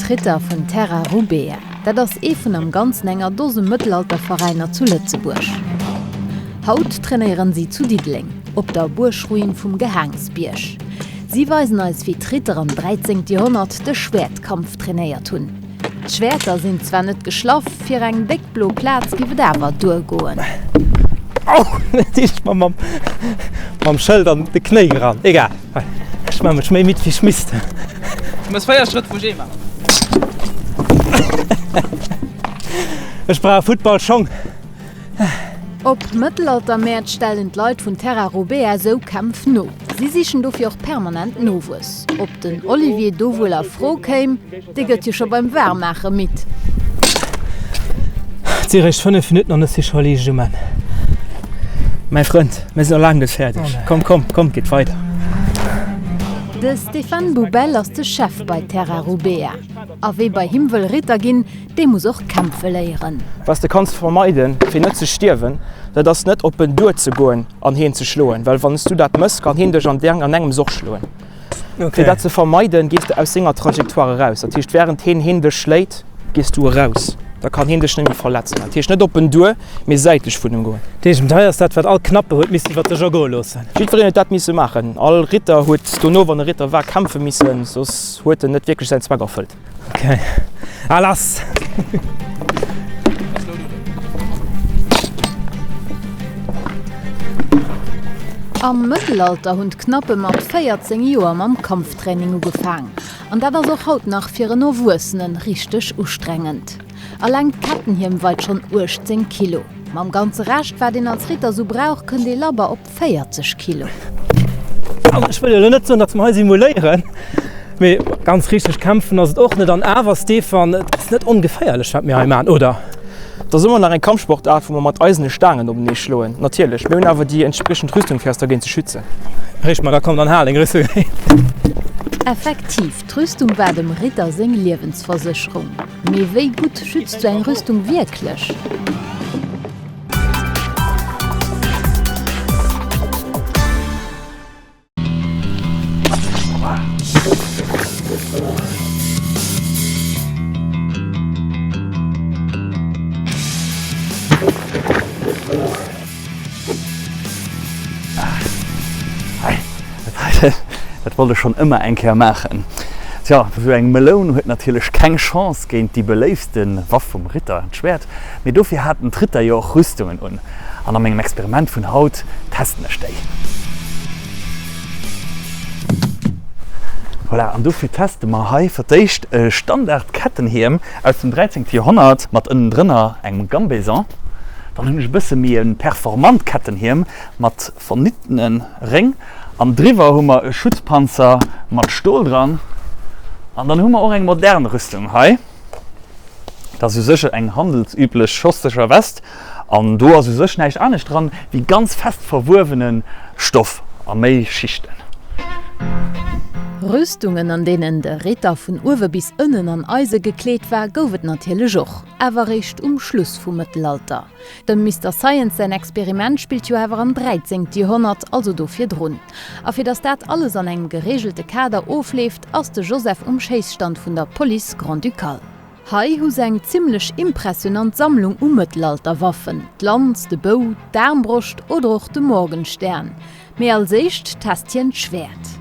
d'Ritter vun Terra Rubea. Dat ass ee vun am Ganzen enger Dose Mëttelalterveräiner zu Lëtzebuerg. Haut trainéieren si zu Diddeleng, op der Buergruin vum Gehaangsbierg. Si weisen eis, wéi d'Ritter am 13. Joerhonnert de Schwäertkampf trainéiert hunn. D'Schwäerter sinn zwar net geschlaff, fir eng déck blo Plaz giff et awer duergoen. Au! Net ich mam mam Schëld an de Knéi gerannt. Egal, ech man mech méi midd wéi ech misst. Du muss 4 Schrëtt vu G maachen. Ech brauch Futtballschong. Op Mëttelaltermäert stellen d'Leit vun Terra Rubea esou Kämpf no. Si sichen dofir och permanent Nowuess. Ob den Olivier do wuel a Fro kéim? Dee gëtt jo scho beim Waarmmaache midd. Et si réischt 5 Minutten an ech si scho liicht um Enn. Mäi Frënd, mir sinn nach laang net fäerdeg. Komm, komm, komm, et geet weider. De Stéphane Boubel ass de Chef bei Terra Rubea. A wie bei him wëll Ritter ginn, dee muss och kämpfe léieren. Wat s de kanns vermeiden, fir net ze stierwen, dat ass net op en duerzegoen an hien ze schloen, well wann s du dat mëss, kann hien dech an engems och schloen. Fir dat ze vermeiden, gees de aus senger Trajectoire eraus. Dat heescht, wärend heen heen dech schléit, gees du eraus. Da kann heen dech net méi verletzen. Dat heescht, net op en duer, mee säitlech vun em goen. Dat heescht, hei ass dat, wat all Knappe huet missen iwwer sech ergoe loossen. Jiddwereen huet dat misse maachen. All Ritter huet dono, wann e Ritter war, kämpfe missen, soss huet en net wierklech säin Zweck erfëllt. Ok, a lass! Am Mëttelalter hunn d'Knappe mat 14 Joer mam Kampftraining ugefaang. An dat ass och haut nach fir en Erwuessenen richteg ustrengend. Alleng d'Kettenhiem weit schonn 18 Kilo. Mam ganze Rescht, wat een als Ritter sou brauch, kënnt ee labber op 40 Kilo. Also ech wëll jo elo net soen, datt mer hei simuléieren, mee ganz richteg kämpfen ass et och net. An awer, Stefan, et ass net ongeféierlech, wat mir hei maachen, oder? Et ass ëmmer nach eng Kampfsportaart, wou mer mat eisene Staangen openee schloen, natierlech. Mir hunn awer déi entspriechend Rüstung, fir eis dergéint ze schützen. Richt mer, da komm, dann hal deng Rüstung héi. Effektiv, d'Rüstung war dem Ritter seng Liewensversécherung. Mee wéi gutt schützt sou eng Rüstung wierklech? Dat wollt ech schonn ëmmer eng Kéier maachen. Tja, esou eng Meloun huet natierlech keng Chance géint déi beléiftste Waff vum Ritter, d'Schwäert. Mee dofir haten d'Ritter jo och Rüstungen un. An a mengem Experiment vun haut testen ech déi. Voilà, an dofir teste mer hei fir d'éischt e Standard-Kettenhiem aus dem 13. Joerhonnert mat ënnendrënner engem Gambeson. Dann hunn ech e bësse méi e performant Kettenhiem mat vernittene Réng. An driwwer hu mer e Schutzpanzer mat Stol dran. An dann hu mer och eng modern Rüstung hei. Dat ass u sech eng handelsüblech schosseger West an do ass u sech näischt anescht dran wéi ganz fest verwuewene Stoff a méi Schichten. Rüstungen, an deenen de Ritter vun uewe bis ënnen an Eise gekleet war, gouf et natierlech och, awer eréischt um Schluss vum Mëttelalter. Dem Mister Science säin Experiment spillt jo awer am 13. Joerhonnert, also do virdrun. A fir datt dat alles an engem gereegelte Kader ofleeft, ass de Joseph um Schéisstand vun der Police Grand-Ducale. Hei hu se eng zimmlech impressionant Sammlung u Mëttelalterwaffen, d'Lanz, de Bou, d'Aarmbroscht oder och de Morgenstern. Mee als éischt test hien d'Schwäert.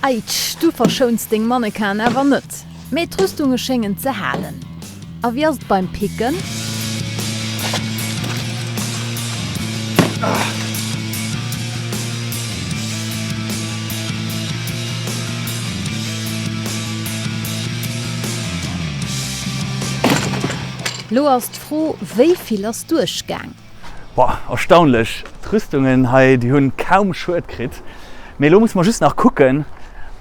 Aitsch, du verschouns deng Mannequinen awer net. Mee d'Rüstunge schéngen ze halen. A wéi ass et beim Picken? Lo ass d'Fro, wéi vill ass duerchgaang? Boah, erstaunlech, d'Rüstungen hei déi hunn kaum Schued kritt. Mee elo musse mer just nach kucken,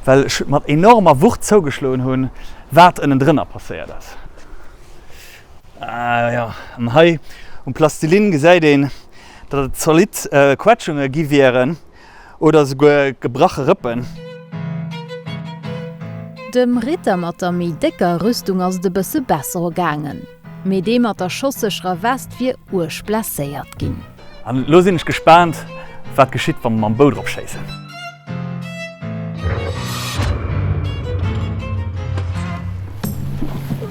well ech mat enormer Wucht zougeschloen hunn, wat ënnendrënner passéiert ass. Ah jo, an hei um Plastilinn gesäit een, datt et zolidd Quetschunge gi wieren oder esouguer gebrache Rëppen. Dem Ritter mat der méi décker Rüstung ass et e bësse besser ergaangen. Mee dee mat der schossécherer West wier uerg blesséiert ginn. An elo sinn ech gespaant, wat geschitt, wa mer mam Bou drop schéissen.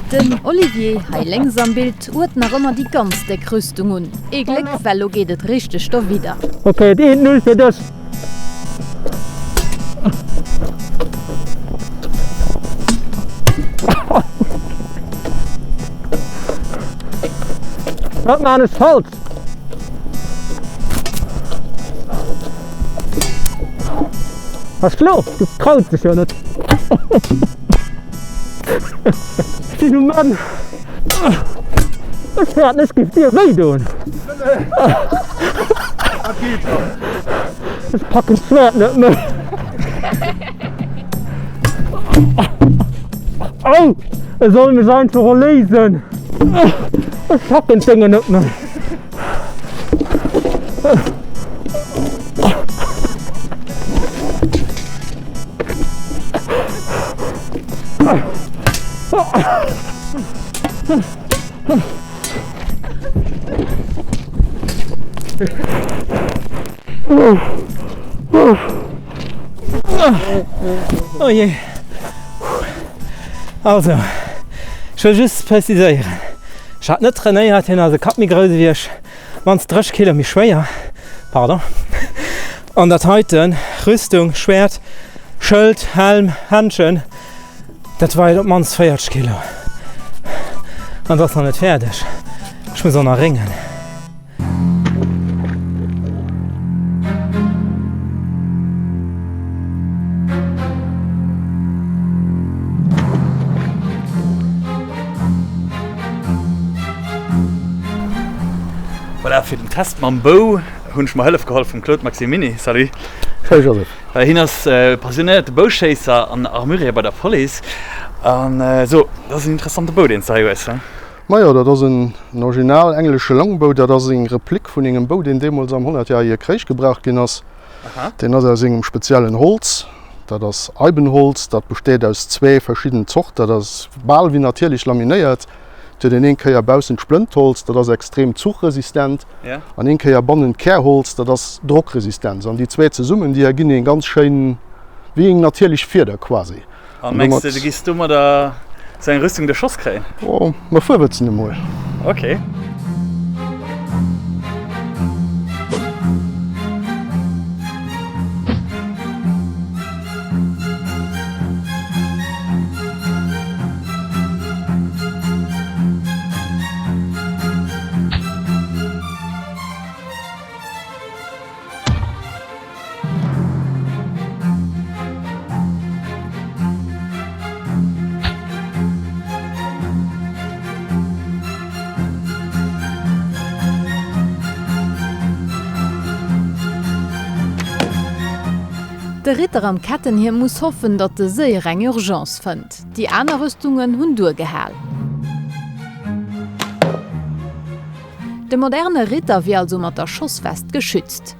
Den Olivier, hei lénks am Bild, huet nach ëmmer déi ganz déck Rüstung un. Ee Gléck, well lo geet et richteg dowidder. Ok, et eent Null fir dech. Wat maan ech falsch? Ass kloer, du traus dech jo net. Sinn um Enn. Ech fäerten ech géif dir wéi doen. Ech packen d'Schwäert net méi. Au! E soll mech einfach erléisen. Ech packen d'Déngen net méi. Oh je. Also, ech wëll just preziséieren, ech hat net trainéiert, hien ass e Kapp méi grouss ewéi ech, mannst 30 Kilo méi schwéier, pardon, an dat heiten, Rüstung, Schwäert, Schëld, Helm, Händschen, Dat weit op d'mannst 40 Kilo. An et ass nach net fäerdeg. Ech muss och nach réngen. Voilà, fir den Test mam Bou hunn ech mer Hëllef geholl vum Claude Maximini. Salut. Salut Joseph. Hien ass passionéierte Bouschéisser an Armurier bei der Police. An so, dat ass en interessante Bou, deen s de hei hues, he? Majo, dat ass en original englesche Longbou. Dat ass eng Replik vun engem Bou, deen deemools am Honnertjärege Kréich gebraucht ginn ass. Deen ass aus engem speziellen Holz, dat ass Eibenholz. Dat besteet aus zwee verschidden Zort. Dat ass bal wéi natierlech laminéiert. Et huet een een Kéier baussen d'Splëntholz, dat ass extrem zuchresistent, an een Kéier bannen d'Kärholz, dat ass drockresistent. An déi zwee zesummen, déi erginn een ganz schéin, wéi eng natierlech Fieder quasi. An mengs de, du giss domadder sou eng Rüstung de Schoss kréien? Oh, mer fuerwëtzen emol. Ok. De Ritter am Kettenhiem muss hoffen, datt e séier eng Urgence fënnt. Déi aner Rüstungen hunn duergehal. De moderne Ritter wier also mat der Schosswest geschützt.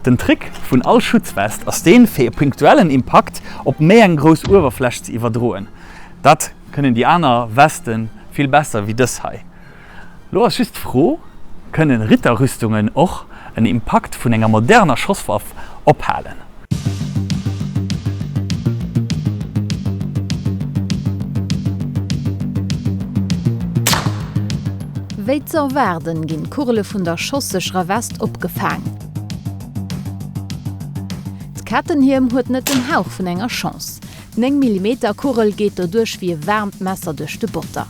Den Trick vun all Schutzwest ass deen, fir e punktuellen Impakt op méi eng grouss Uewerfläch ze iwwerdroen. Dat kënnen déi aner Weste vill besser wéi dës hei. Lo ass just d'Fro, Kënnen Ritterrüstungen och en Impakt vun enger moderner Schosswaff ophalen? Wéi ze erwaarden, ginn d'Kugele vun der schossécherer West opgefaang. D'Kettenhiem huet net den Hauch vun enger Chance. D'Néng Millimeter Kugel geet doduerch wéi e waarmt Messer duerch de Botter.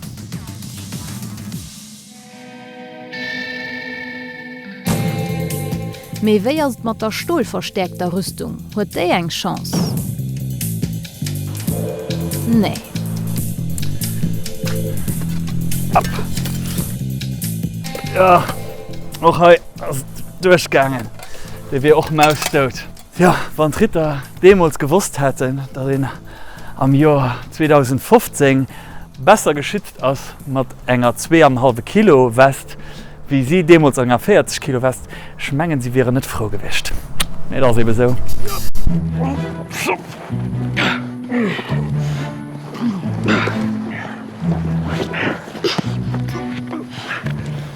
Mee wéi ass et mat der stolverstäerkter Rüstung? Huet déi eng Chance? Nee. App. Jo, och hei ass et duerchgaangen. Dee wier och mausdout. Jo, wann d'Ritter deemools gewosst hätten, datt een am Joer 2015 besser geschützt ass mat enger zweeanenhallwe Kilo West, wéi si deemools an enger 40 Kilo West, ech mengen, si wieren net frou gewiescht. Mee et ass eebe sou.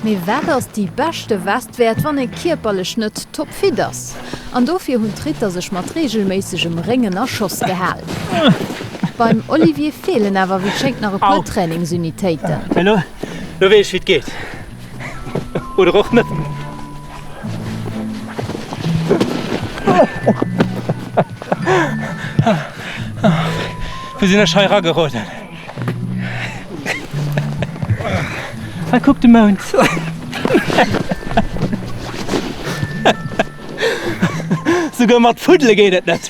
Mee wat ass déi beschte West wäert, wann ee kierperlech net topfit ass? An dofir hunn d'Ritter sech mat reegelméissegem Réngen a Schoss gehal. Beim Olivier feelen awer wéi et schéngt nach e puer Trainingsunitéiten. Elo weess ech wéi et geet. Oder och net. Wou sinn ech hei erageroden? Hei kuck de Mound. Souguer mat Fuddele geet et net.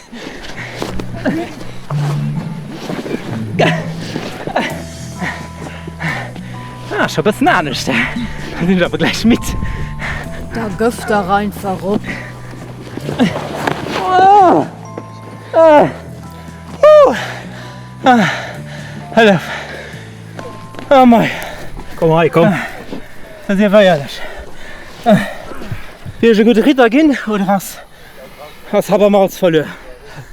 Ah, scho bëssen anescht. Da sinn ech awer gläich midd. Da gëff dach einfach op. Hëllef! Oh mei! Komm hei, komm! Da sief éierlech, Wier ech e gudde Ritter ginn oder ass ass Habermalz verluer?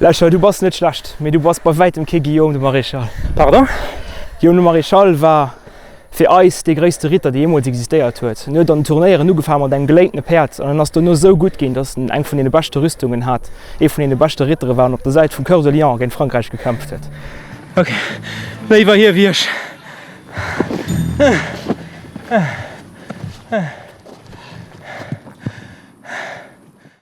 Lächer, du bass net schlecht, mee du bass bei wäitem kee Guillaume de Maréchal. Pardon? Guillaume de Maréchal war fir eis dee gréisste Ritter, dee jeemools existéiert huet. En huet an den Turnéieren ugefaange mat engem geléintene Päerd an en ass dono esou gutt ginn, datt en eng vun deene beschte Rüstungen hat, ee vun deene beschte Rittere war an op der Säit vum Coeur de Lion géint Frankräich gekämpft huet. Ok, léiwer hie wéi ech.